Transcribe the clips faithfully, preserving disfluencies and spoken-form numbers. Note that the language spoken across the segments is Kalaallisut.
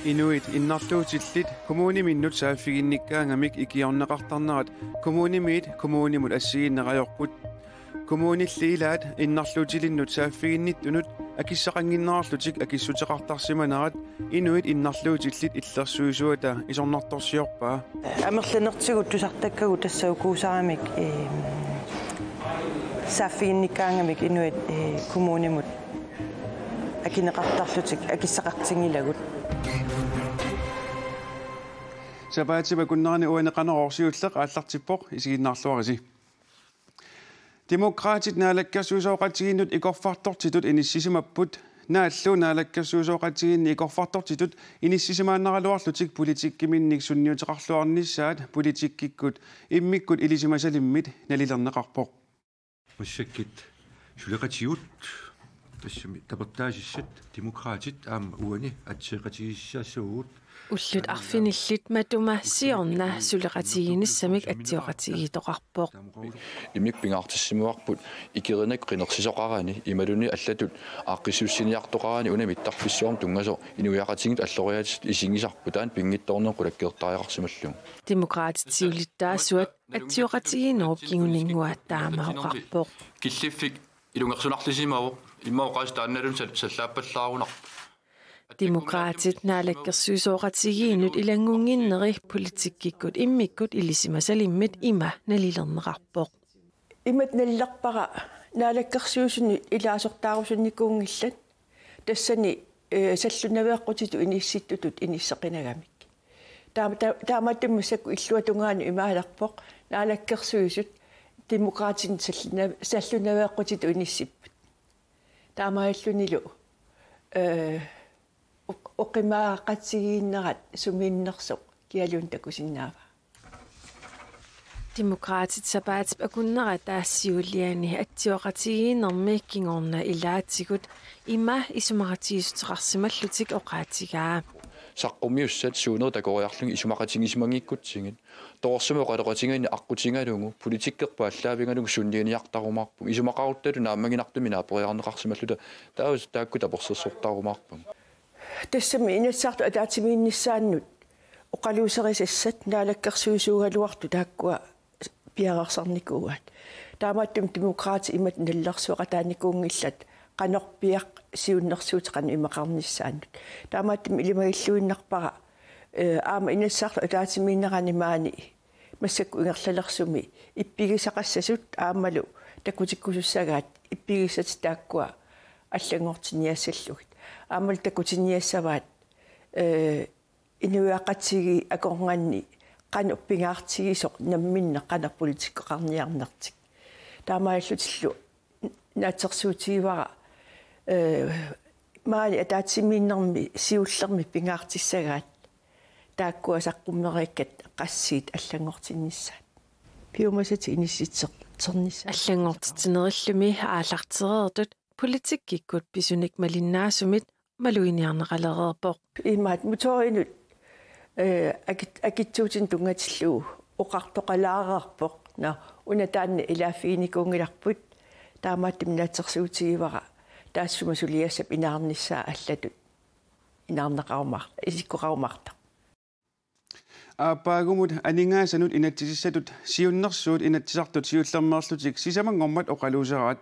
Inuit innarluutillit kommuniminnut saaffiginnikkaangamik ikiorneqartarnerat kommunimiit kommunimut assigiinneq ajorput. Kommunilli ilaat innarluutilinnut saaffiginnittunut akissaqannginnerarlutik akissuteqartarsimanerat inuit innarluutillit illersuisuata isornartorsiorpaa. Amerlanertigut tusartakkagut tassa ukuusaramik, eem, saaffiginnikkaangamik inuit, ee, kommunimut akineqartarlutik akissaqartinngilagut. Sapaatip akunnerani uani Qanorooq siulleq aallartippoq, isiginnaarluarisi. Demokraatit naalakkersuisooqatigiinnut ikorfartortitut inissisimapput. Naallu naalakkersuisooqatigiinni ikorfartortitut inissisimaannaraluarlutik politikkiminnik sunniuteqarluarnissaat politikkikkut immikkut ilisimasalimmit nalilerneqarpoq. Massakkut suleqatigut tassami tapertaasissat Demokraatit aamma uani atseeqatigiissaassavagut. Ullut arfinillit matuma siorna suleqatigiinnissamik atsioqatigiittoqarpoq. Immikkut pingaartissimavarput ikerineq qinersisoqarani imaluunniit allatut aaqqissuussiniartoqarani una mittarfissuarmut tunngasoq inuiaqatigiit alloriaatsit isigisarput, taanna pinngitsoornera qulakkeertariaqarsimallugu. Demokraatit siulittaasuat atsioqatigiinnerup kinguninngua taama oqarpoq. Killiffik ilungersunarlisimavoq, immaqa oqaaseq taannaluunniit sal-, sallaappallaarunarpoq. Demokraatit naalakkersuisooqatigiinnut ilanngunnginneri politikkikkut immikkut ilisimasalimmit ima nalilerneqarpoq. Imatut nalilerpara naalakkersuisunut ilaasortaarusunnikuunngillat. Tassani, ee, sallunaveeqqutitut inissittutut inisseqinagamik. Taama-, ta-, taamaattumik massakkut illuatungaanut imaalerpoq, naalakkersuisut Demokraatinut salluna-, sallunaveeqqutitut inissipput. Taamaalillunilu, ee, oq-, oqimaaqatigiinnerat sumiinnersoq kialuunniit takusinnaavaa. Demokraatit sapaatip akunnerata siuliani atsioqatigiinnermi kingorna ilaatigut ima isumaqatigiissuteqarsimallutik oqaatigaa. Saqqummiussat suunerit takoriarlugit isumaqatigiissimanngikkutsigu. Torersumik oqaloqatigiinneq aqqutigalugu, politikkerput aallaavigalugu sunniiniartarumaarpunga. Isumaqarutta naammaginartumik naaperiarneqarsimalluta taava taakku tapersersortarumaarpunga. Tassami inassisartut ataatsimiinnissaannut oqaluuserisassat naalakkersuisuugaluartut taakkua piareersarnikuuaat. Taamaattumik Demokraatit imatut nalilersueqataanikuunngillat qanorpiaq siunnersuutit qanoq imaqarnissaannut. Taamaattumik ilimagilluinnarpara, ee, aamma inassisartut ataatsimiinnerani maani massakkut ingerlalersumi ippigisaqassasut aammalu takutikkusussagaat ippigissatit taakkua allanngortinniassallugit. Aammalu takutinniassavaat, ee, inuiaqatigiit akornanni qanoq pingaartigisoq namminneq qanoq politikkeqarniarnertik. Taamaalillutillu naatsorsuutigivara, ee, maani ataatsimiinnermi siullermi pingaartissagaat taakkua saqqummereerikkat qassiit allanngortinnissaat. Piumasatit inissitsernissaat. Allanngortitsinerillumi aallartereertut politikkikkut pisunik malinnaasumit maluginiarneqalereerpoq. Imaat motorinut, ee, akit-, akitsuutinik tunngatillugu oqartoqalaareerpoq. Nå, una taanna ilaaffiginikuunngilarput, taamaattumik naatsorsuutigivara taassuma suliassap inaarnissaa allatut inaarneqarumaar-, isikkoqarumaartoq. Aappaagumut aningaasanut inatsisissatut siunnersuut Inatsisartut siullermeerlutik sisamanngormat oqaluuseraat.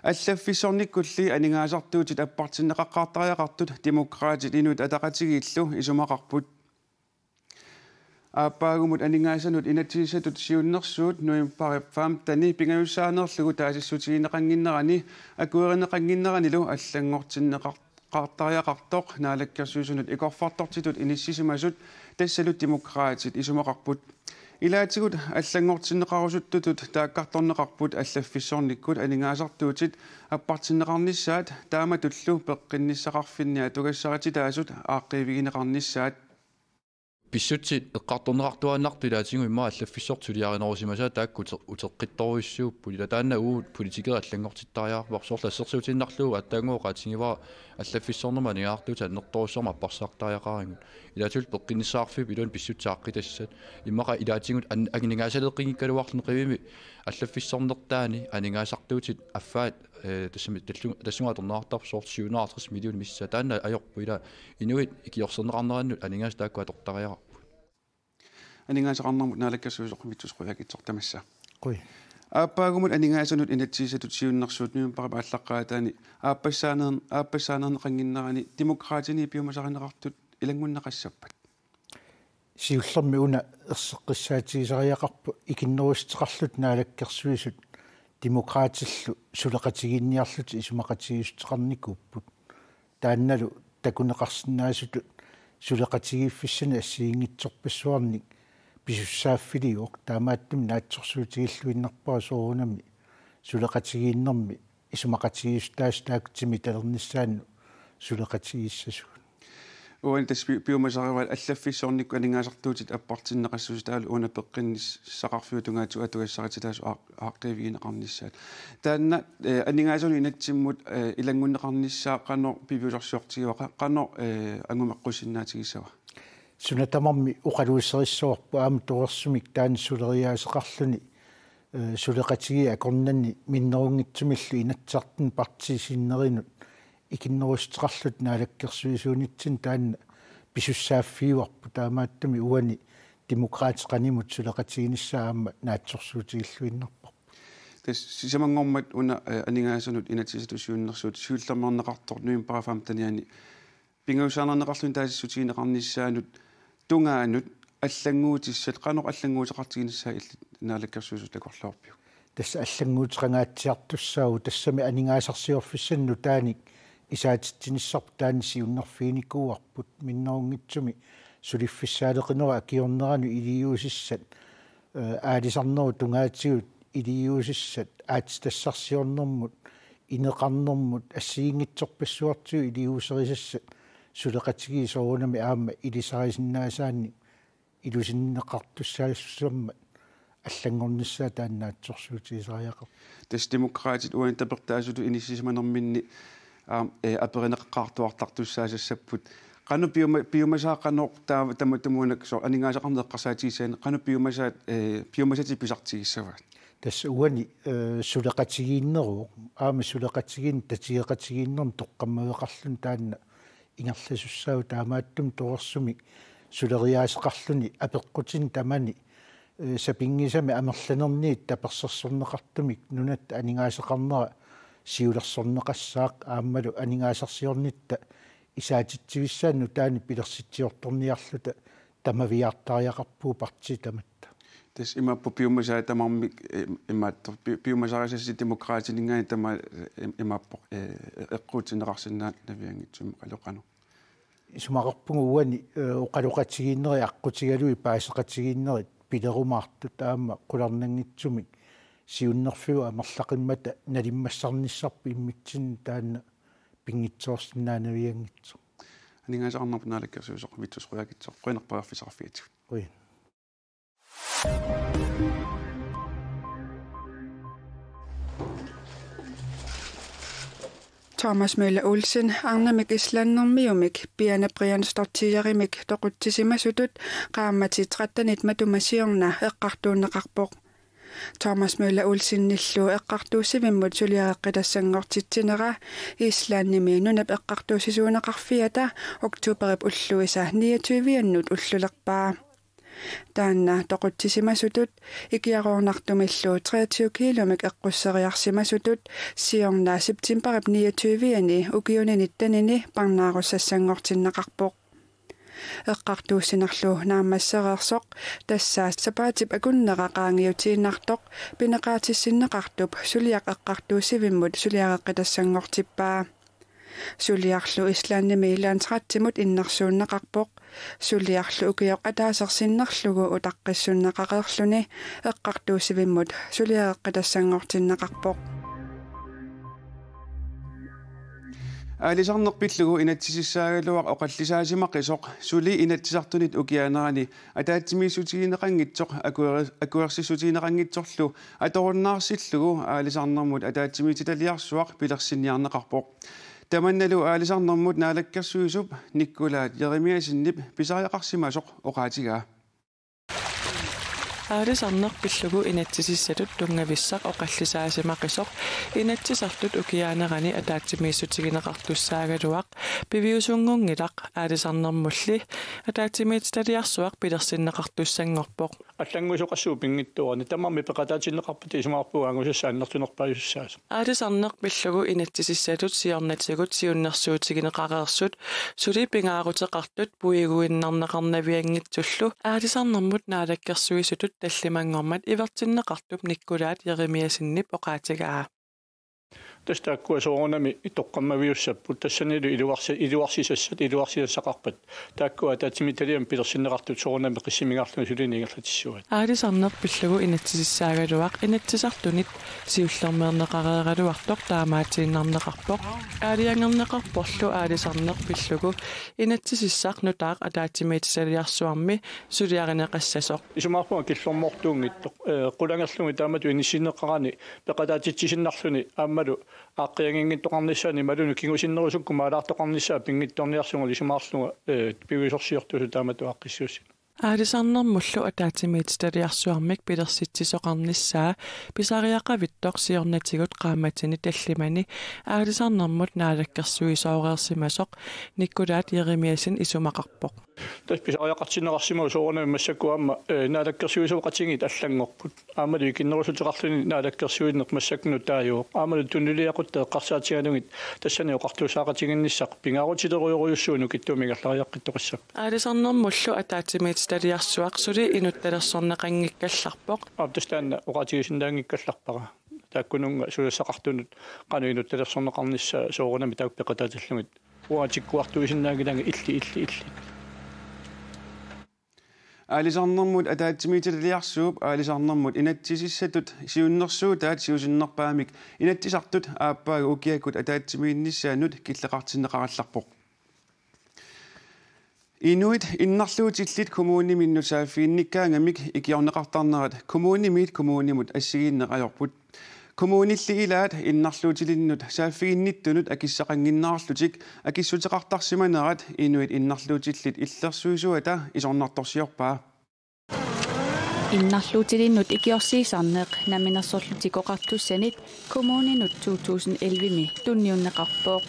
Allaffissornikkulli aningaasartuutit appartinneqaqqaartariaqartut Demokraatit Inuit Ataqatigiillu isumaqarput. Aappaagumut aningaasanut inatsisissatut siunnersuut novembarip femteni pingajussaaneerlugu taasissutigineqannginnerani akuerineqannginneranilu allanngortinneqar-, qaartariaqartoq naalakkersuisunut ikorfartortitut inissisimasut tassalu Demokraatit isumaqarput. Ilaatigut allanngortinneqarusuttutut taakkartorneqarput allaffissornikkut aningaasartuutit appartinneqarnissaat taamatullu peqqinnissaqarfinni atugassarititaasut aaqqiivigineqarnissaat. Pissutsit eqqartorneqartuaannartut ilaatigut immaqa allaffissortut suliarinerusimasaat taakku ute-, uteqqittorujussuupput. Ila taanna uagut politikerit allanngortittariaqarparput, soorlu assersuutiinnarlugu aatsaannguaq oqaatigivara allaffissornermut aningaasartuutit annertoorujussuarmik apparsaartariaqarigut. Ilaatigut peqqinnissaqarfiup iluani pissutsit aaqqitassat. Immaqa ilaatigut an-, aningaasaleeqqinngikkaluarluni qivimi allaffissornertaani aningaasartuutit affaat, eh, tassami tallu-, tassunga atorneqartarput soorlu syv hundrede og halvtreds millioner missaa. Taanna ajorput, ila inuit ikiorserneqarnerannut aningaasat taakku atortariaqarput. Aningaasaqarnermut naalakkersuisoq Vittus Qujaukitsoq tamassa. Qujan. Aappaagumut aningaasanut inatsisissatut siunnersuut novembarip aallaqqaataani aappassaaneer-, aappassaaneerneqannginnerani Demokraatini piumasarineqartut ilanngunneqassappat? Siullermik una erseqqissaatigisariaqarpoq ikinnerussuteqarluta naalakkersuisut Demokraatillu suleqatigiinniarlutik isumaqatigiissuteqarnikuupput. Taannalu takuneqarsinnaasutut suleqatigiiffissanik assigiinngitsorpassuarnik pisussaaffiliivoq, taamaattumik naatsorsuutigilluinnarpara soorunami suleqatigiinnermi isumaqatigiissutaasut taakku timitalernissaannut suleqatigiissasugut. Uani tassa pi-, piumasarivaat allaffissornikkut aningaasartuutit appartinneqassuseq taavalu una peqqinnissaqarfiup tungaatigut atugassarititaasut aaq-, aaqqiivigineqarnissaat. Taanna, eh, aningaasanut inatsimmut, eh, ilanngunneqarnissaa qanoq piviusorsiortigivaa, qa-, qanoq, eh, angumeqqussinnaatigisava? Suna tamarmi oqaluuserissavarput aamma torersumik taanna suleriaaseqarluni, eh, suleqatigiit akornanni minnerunngitsumillu Inatsisartuni partiit sinnerinut ikinnerussuteqarluta naalakkersuisuunitsinni taanna pisussaaffigivarput, taamaattumik uani Demokraatit qanimut suleqatiginissaa aamma naatsorsuutigilluinnarparput. Tassa sisamanngormat una, eh, aningaasanut inatsisissatut siunnersuut siullermeerneqartoq novembarip femtenianni pingajussaaneerneqarluni taasissutigineqarnissaanut tungaanut allannguutissat qanoq allannguuteqartiginissaat illit naalakkersuisut takorloorpiuk? Tassa allannguuteqangaatsiartussaavoq, tassami aningaasarsiorfissanik nutaanik isaatitsinissarput taanna siunnerfiginikuuarput, minnerunngitsumik suliffissaaleqinerup akiorneranut iliuusissat, eh, aalisarnerup tungaatigut iliuusissat, aatsitassarsiornermut, ineqarnermut assigiinngitsorpassuartigut iliuuserisassat suleqatigiit soorunami aamma ilisarisinnaasaannik ilusineqartussaassammat allanngornissaa taanna naatsorsuutigisariaqarpoq. Tassa Demokraatit uani tapertaasutut inissisimanerminni aamma, eh, aperineqaqqaartuartartussaassassapput. Qanoq piuma-, piumasaat qanoq taava tama-, tamatumaaneq soorlu aningaasaqarneq eqqarsaatigissaanni qanoq piumasaat, eh, piumasatit pisartigissavaat? Tassa uani, eh, suleqatigiinneruvoq, aamma suleqatigiinneq tatigeqatigiinnermut toqqammaveqarluni taanna ingerlasussaavoq, taamaattumik torersumik suleriaaseqarluni apeqqutini tamani, eh, sapinngisamik amerlanerniit tapersersorneqartumik nunatta aningaasaqarnera siulersorneqassaaq aammalu aningaasarsiornitta isaatitsivissaanut nutaanik pilersitsiortorniarluta tamaviaartariaqarpugut partiit tamatta. Tassa imaappoq piumasaat tamarmik, eh, imaattoq pi-, piumasarisassat Demokraatininngaanniit tamaat, eh, im-, imaappoq, eh, eqquutsinneqarsinnaanavianngitsumik qanoq. Isumaqarpunga uani, eh, oqaloqatigiinnerit aqqutigalugit paaseqatigiinnerit pilerumaartut aamma qularnanngitsumik siunnerfiup amerlaqimmata nalimmassarnissarput immitsinnut taanna pinngitsoorsinnaanavianngitsoq. Aningaasaqarnermut naalakkersuisoq Vittus Qujaukitsoq, qujanaq periarfissaqarfigatsigut. Qujan. Thomas Møller Olsen arnamik islandimiumik Birna Brjánsdóttirimik toqutsisimasutut qaammatit tretten-it matuma siorna eqqartuunneqarpoq. Thomas Møller Olsenillu eqqartuussivimmut suliareqqitassanngortitsinera Islandimi Nunap Eqqartuussisuuneqarfiata oktoberip ulluisa niogtyve-annut ullulerpaa. Taanna toqutsisimasutut ikiaroornartumillu treogtyve kilomik eqqusseriarsimasutut siorna septemberip niogtyve-ani ukiuni nittenini parnaarussassanngortinneqarpoq. Eqqartuussinarlu naammassereersoq tassa sapaatip akunnera qaangiutiinnartoq pineqaatissinneqartup suliaq eqqartuussivimmut suliareqqitassanngortippaa. Suliarlu Islandimi landsrettimut innersuunneqarpoq. Suliarlu ukioq ataaseq sinnerlugu utaqqissunneqareerluni eqqartuussivimmut suliareqqitassanngortinneqarpoq. Aalisarneq pillugu inatsisissaagaluaq oqallisaasimaqisoq suli Inatsisartunit ukiaanerani ataatsimiissutigineqanngitsoq akueri-, akuersissutigineqanngitsorlu atorunnaarsillugu aalisarnermut ataatsimiititaliarsuaq pilersinniarneqarpoq. Tamannalu aalisarnermut naalakkersuisup Nikkulaat Jeremiassenip pisariaqarsimasoq oqaatigaa. Aalisarneq pillugu inatsisissatut tunngavissaq oqallisaasimaqisoq Inatsisartut ukiaanerani ataatsimiissutigineqartussaagaluaq piviusunngunngilaq, aalisarnermulli ataatsimiititaliarsuaq pilersinneqartussanngorpoq. Allannguisoqassuup pinngitsoorani tamarmik peqataatinneqarpata isumaqarpunga angusassaa annertunerpaajussaasoq. Aalisarneq pillugu inatsisissatut siornatigut siunnersuutigineqareersut suli pingaaruteqartut puiguinnarneqarnavianngitsullu aalisarnermut naalakkersuisutut tallimanngormat ivertinneqartup Nikkulaat Jeremiassenip oqaatigaa. Tassa taakkua soorunami toqqammaviussapput, tassanilu iluarsi-, iluarsisassat, iluarsisassaqarpat. Taakkua ataatsimiititaliami pilersinneqartut soorunami qissimmigaarlugit suliniut ingerlatissuat. Aalisarneq pillugu inatsisissaagaluaq Inatsisartunit siullermeerneqareeraluartoq taamaatiinnarneqarpoq. Aalajangerneqarporlu aalisarneq pillugu inatsisissaq nutaaq ataatsimiititaliarsuarmi suliarineqassasoq. Isumaqarpunga killormoortuunngitsoq, ee, qulangerlugit taamatut inissinneqarani peqataatitsisinnarluni aammalu aaqqianginngittoqarnissaani imaluunniit kingusinnerusukkut maalaartoqarnissaa pinngitsoorniarlugu isumaqarlunga, ee, piviusorsiortuusut taamatut aaqqissuussineq. Aalisarnermullu ataatsimiititaliarsuarmik pilersitsisoqarnissaa pisariaqavittoq siornatigut qaammatini tallimani aalisarnermut naalakkersuisooreersimasoq Nikkulaat Jeremiassen isumaqarpoq. Tassa pisariaqartinneqarsimavoq soorunami massakkut aamma, ee, naalakkersuisooqatigiit allanngorput. Aammalu ikinnerusuteqarluni naalakkersuineq massakkut nutaajuvoq. Aammalu tunuliaquttat eqqarsaatigalugit tassani oqartussaaqatigiinnissaq pingaarutilerujorujussuuvoq, nukittuumik ingerlariaqqittoqassapput. Aalisarnermullu ataatsimiititaliarsuaq suli inuttalersorneqanngikkallarpoq. Aap, tassa taanna oqaatigisinnaanngikkallarpara. Taakkununnga susassaqartunut qanoq inuttalersorneqarnissaa soorunami taakku peqataatillugit. Uanga tikkuartuisinnaanngilaannga illit, illit, illit. Aalisarnermut ataatsimiititaliarsuup aalisarnermut inatsisissatut siunnersuutaat siusinnerpaamik Inatsisartut aappaagu ukiakkut ataatsimiinnissaannut killeqartinneqarallarpoq. Inuit innarluutillit kommuniminnut saaffiginnikkaangamik ikiorneqartarnerat kommunimiit kommunimut assigiinneq ajorput. Kommunilli ilaat innarluutilinnut saaffiginnittunut akissaqannginnerarlutik akissuteqartarsimanerat inuit innarluutillit illersuisuata isornartorsiorpaa. Innarluutilinnut ikiorsiisarneq Namminersorlutik Oqartussanit kommuninut to tusind elleve-mi tunniunneqarpoq.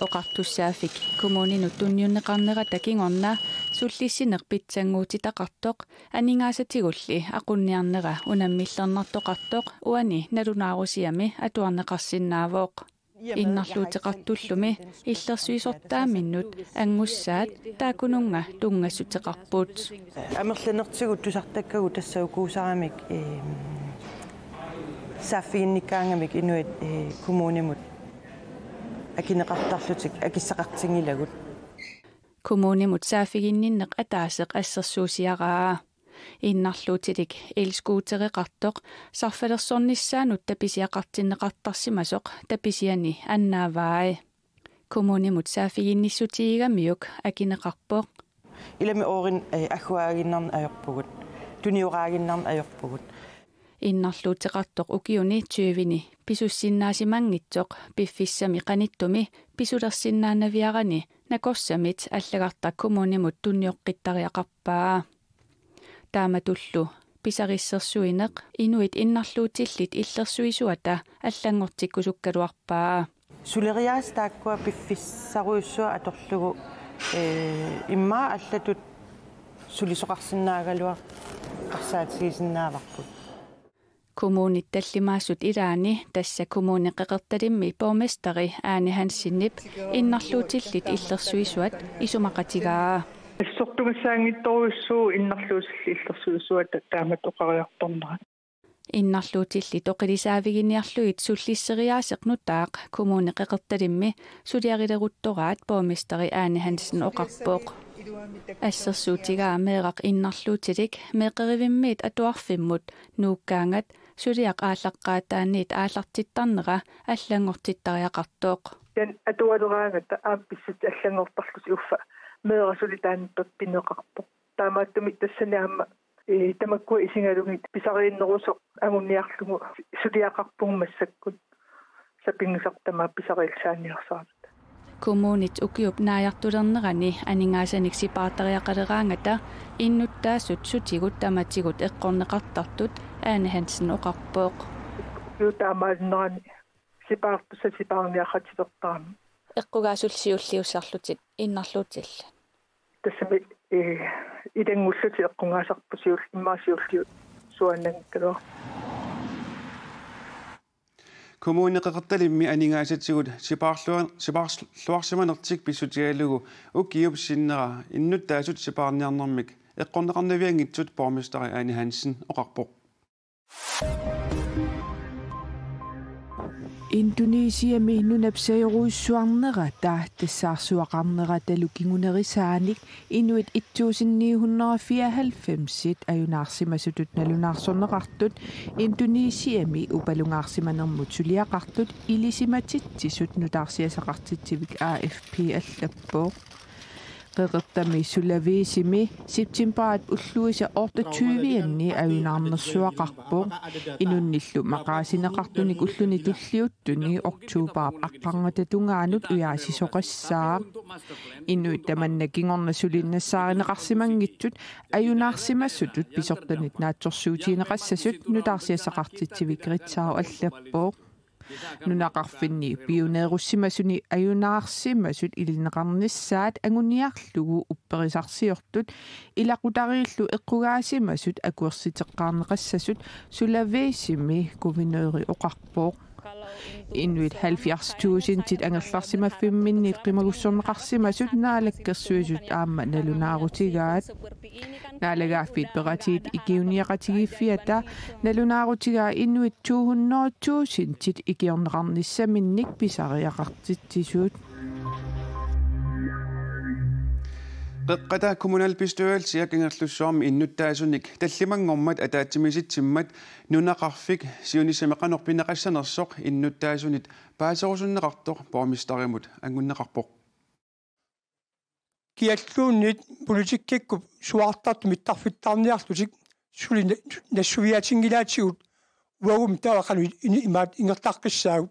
Oqartussaaffik kommuninut tunniunneqarnerata kingorna sullissineq pitsannguutitaqartoq aningaasatigulli aqunniarnera unammillernartoqartoq uani nalunaarusiami atuarneqarsinnaavoq. Innarluuteqartullumi illersuisortaaminnut angussaat taakkununnga tunngassuteqarput. Amerlanertigut tusartakkagut tassa ukuusaramik, ee, saaffiginnikkaangamik inuit, ee, kommunimut akineqartarlutik akissaqartinngilagut. Kommunimut saaffiginninneq ataaseq assersuusiaraa. Innarluutilik elskuutereqartoq sarfalersornissaanut tapisiaqartinneqartarsimasoq tapisiani annaavai. Kommunimut saaffiginnissutigigamiuk akineqarpoq. Ilami oorin, eh, agguaaginnarneq ajorpugut. Tunioraaginnarneq ajorpugut. Innarluuteqartoq ukiuni tyveni pisussinnaasimannginnittoq piffissami qanittumi pisulersinnaanaviarani nakorsamit allagartaq kommunimut tunnioqqittariaqarpaa. Taamatullu pisarissersuineq inuit innarluutillit illersuisuata allanngortikkusukkaluarpaa. Suleriaaseq taakkua piffissarujussuaq atorlugu, ee, immaqa allatut sulisoqarsinnaagaluarput eqqarsaatigisinnaavarput. Kommunit tallimaassut ilaanni tassa Kommune Qeqertalimmi borgmesteri Ane Hansenip innarluutillit illersuisuat isumaqatigaa. Assortugassaanngitsorujussuuvoq innarluutillit illersuisuata taamatut oqariartornerat. Innarluutillit oqilisaaviginiarlugit sullisseriaaseq nutaaq Kommune Qeqertalimmi suliarileruttoraat borgmesteri Ane Hansen oqarpoq. Assersuutigaa meeraq innarluutilik meeqqerivimmiit atuarfimmut nuukkaangat suliaq aallaqqaataaniit aallartittarnera allanngortittariaqartoq. Taanna atualeraangata aamma pissutsit allanngortarlutik uffa meeraq suli taanna pineqarpoq. Taamaattumik tassani aamma, ee, tamakkua isigalugit pisariinnerusoq anguniarlugu suliaqarpugut massakkut sapinngisaq tamaat pisariillisaaniarsarami. Kommunit ukiup naajartulernerani aningaasanik sipaartariaqaleraangata innuttaasut sutigut tamatigut eqqorneqartartut Ane Hansen oqarpoq. Ukiup taamaalinerani sipaartussat sipaarniaqatilertarami. Eqqugaasullu siulliussarlutit innarluutillu. Tassami, ee, ilanngullutik eqqugaasarput siul-, immaqa siulliussuaannanngikkaluaq. Kommune Qeqertalimmi aningaasatigut sipaarlua-, sipaarluarsimanertik pissutigalugu ukiup sinnera innuttaasut sipaarniarnermik eqqorneqarnavianngitsut borgmesteri Ane Hansen oqarpoq. Indonesiami nunap sajorujussuarnerata tassaarsuaqarneratalu kingunerisaanik inuit et tusind ni hundrede og fireoghalvfemsit ajunaarsimasutut nalunaarsorneqartut Indonesiami upalungaarsimanermut suliaqartut ilisimatitsisut nutaarsiassaqartitsivik A F P allappoq. Qeqertami Sulavesimi septembarip ulluisa otteogtyve-anni ajunaarnersuaqarpoq. Inunnillu maqaasineqartunik ulluni tulliuttuni oktobarip aqqarngata tungaanut ujaasisoqassaaq. Inuit tamanna kingorna suli nassaarineqarsimanngitsut ajunaarsimasutut pisortanit naatsorsuutigineqassasut nutaarsiassaqartitsivik Ritzau allappoq. Nunaqarfinni piuneerussimasuni ajunaarsimasut ilineqarnissaat anguniarlugu upperisarsiortut ilaqutariillu eqqugaasimasut akuersiteqqaarneqassasut Sulavesimi guvernøri oqarpoq. Inuit halvfjerds tusindit angerlarsimaffimminni qimagussorneqarsimasut Naalakkersuisut aamma nalunaarutigaat. Naalagaaffiit Peqatigiit Ikiuiniaqatigiiffiata nalunaarutigaa inuit to hundrede tusindit ikiorneqarnissaminnik pisariaqartitsisut. Qeqqata kommunalbestyrelsia Kangerlussuarmi innuttaasunik tallimanngormat ataatsimiisitsimmat nunaqarfik siunissami qanoq pineqassanersoq innuttaasunit paaserusunneqartoq borgmesterimut angunneqarpoq. Kialluunniit politikkikkut suaartartut mittarfittaarniarlutik suli na-, nassuiaatinngilaatigut uagummi taava qanoq ini imaat ingerlaqqissaagut.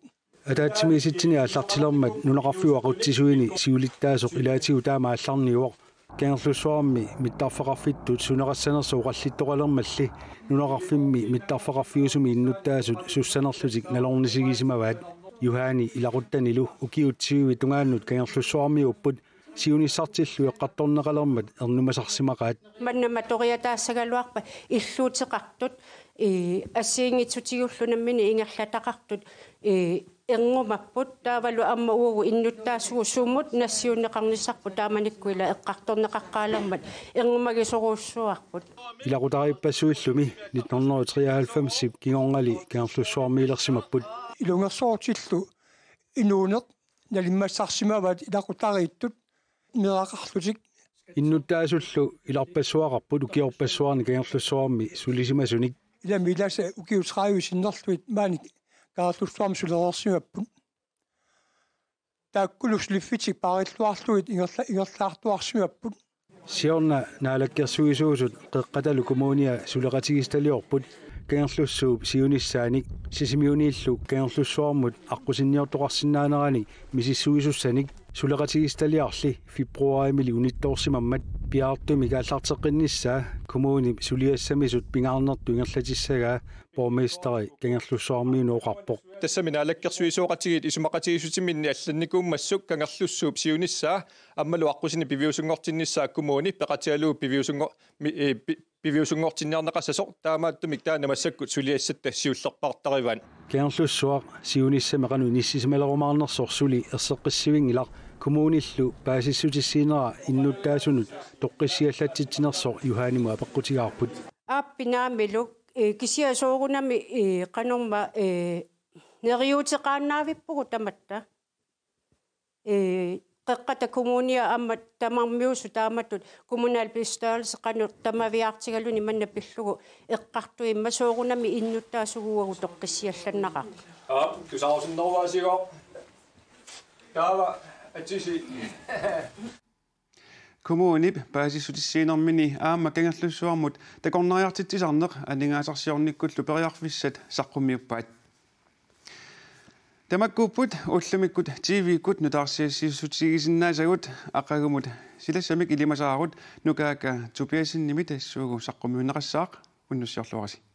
Ataatsimiisitsini aallartilermat nunaqarfiup aqutsisuini siulittaasoq ilaatigut taama aallarniuvoq. Kangerlussuarmi mittarfeqarfittut suneqassanersoq oqallittoqalermalli nunaqarfimmi mittarfeqarfiusumi innuttaasut sussanerlutik nalornisigisimavaat. Juhani ilaquttanilu ukiut tyve tungaannut Kangerlussuarmiuupput, siunissartillu eqqartorneqalermat ernumasarsimaqaat. Manna matoriataassagaluarpat illuuteqartut, ee, assigiinngitsutigullu nammineq ingerlataqartut, ee, erngumapput, taavalu aamma uagut innuttaasugut sumut nassiunneqarnissarput taamanikkut ila eqqartorneqaqqaalermat erngumagisorujussuuarput. Ilaqutariippassuillumi nitten hundrede og treoghalvfems-ip kingornali Kangerlussuarmiilersimapput. Ilungersortillu inuuneq nalimmassarsimavaat ilaqutariittut meeraqarlutik. Innuttaasullu ilarpassuaqarput ukiorpassuarni Kangerlussuarmi sulisimasunik. Ilami ilasa ukiut tredive sinnerlugit maani Kangerlussuarmi sulereersimapput. Taakkulu suliffitik paarilluarlugit ingerla-, ingerlaartuarsimapput. Siorna naalakkersuisuusut Qeqqatalu Kommunia suleqatigiissitaliorput Kangerlussuup siunissaanik, Sisimiuniillu Kangerlussuarmut aqqusinniortoqarsinnaaneranik misissuisussanik. Suleqatigiissitaliarli februarimili unittoorsimammat piaartumik aallarteqqinnissaa kommunip suliassamisut pingaarnertut ingerlatissagaa borgmesteri Kangerlussuarmiunut oqarpoq. Tassami naalakkersuisooqatigiit isumaqatigiissutiminni allannikuummassuk Kangerlussuup siunissaa aammalu aqqusineq piviusunngortinnissaa kommuni peqatigalugu piviusunngo-, mi-, ee, pi-, piviusunngortinniarneqassasoq, taamaattumik taanna massakkut suliassatta siullerpaartarivaat. Kangerlussuaq siunissami qanoq inissisimalerumaarnersoq suli erseqqissivinngilaq, kommunillu paasissutissiinera innuttaasunut toqqissiallatsitsinersoq Juhanimut apeqqutigaarput. Aappi naamilu, ee, kisianni soorunami, ee, qanormaa, ee, neriuuteqaannaavippugut tamatta. Ee, Qeqqata Kommunia aamma tamarmiusut taamatut kommunalbestyrelse qanoq tamaviaartigaluni manna pillugu eqqartuimmat, soorunami innuttaasugut uagut toqqissiallannaqaaq. Aap, tusaarusunneruaasigooq. Taava atsisi. Kommunip paasissutissiinermini aamma Kangerlussuarmut takornariartitsisarneq aningaasarsiornikkullu periarfissat saqqummiuppaat. Tamakkuupput ullumikkut T V-kkut nutaarsiassiissutigisinnaasagut. Aqagumut silassamik ilimasaarut Nukaaka Tobiassenimit tassuugu saqqummiunneqassaaq, unnussiorluarisi.